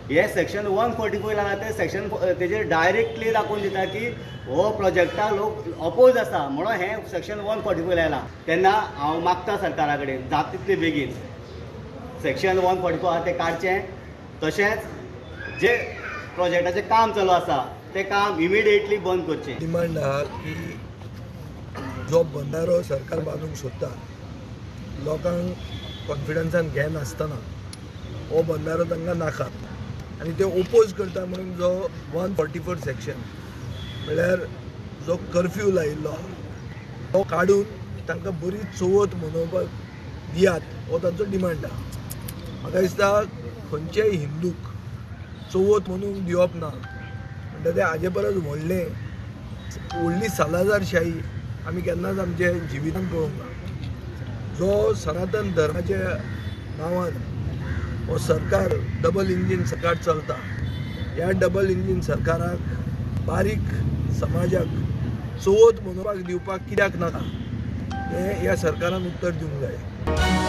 हे सेक्शन 144 लायला ते सेक्शन तेजेर डायरेक्टली दाखोवन दिता की हो प्रोजेक्टाक लोक अपोज आसा म्हणून हें सेक्शन 144 लायलां. तेन्ना हांव मागता सरकारा कडेन जाता तितले बेगीन सेक्शन 144 आहा तें काडचें, तशेंच जे प्रोजेक्टाचें काम चालू आसा तें काम इमिडिएटली बंद करचें. डिमांड आहा की जो बंदारो सरकार बांदूंक सोदता लोकांक कॉन्फिडन्सान घेनासतना हो बंदारो तांकां नाका आनी ते ओपोज करता म्हणून जो 144 सेक्शन म्हणल्यार जो कर्फ्यू लायिल्लो आहा तो काडून तांकां बरी चवथ मनोवपाक दियात हो तांचो डिमांड आहा. म्हाका दिसता खंयच्याय हिंदूक चवथ मनोवंक दिवप ना म्हणटा तें हाजे परस व्हडलें व्हडली सालाझारशाही आमी केन्नाच आमच्या जिवितांत पळोवंक ना. जो सनातन धर्माच्या नांवान हो सरकार डबल इंजीन सरकार चलता, ह्या डबल इंजीन सरकाराक बारीक समाजाक चवथ मनोवपाक दिवपाक कित्याक नाका हें ह्या सरकारान उत्तर दिवंक जाय.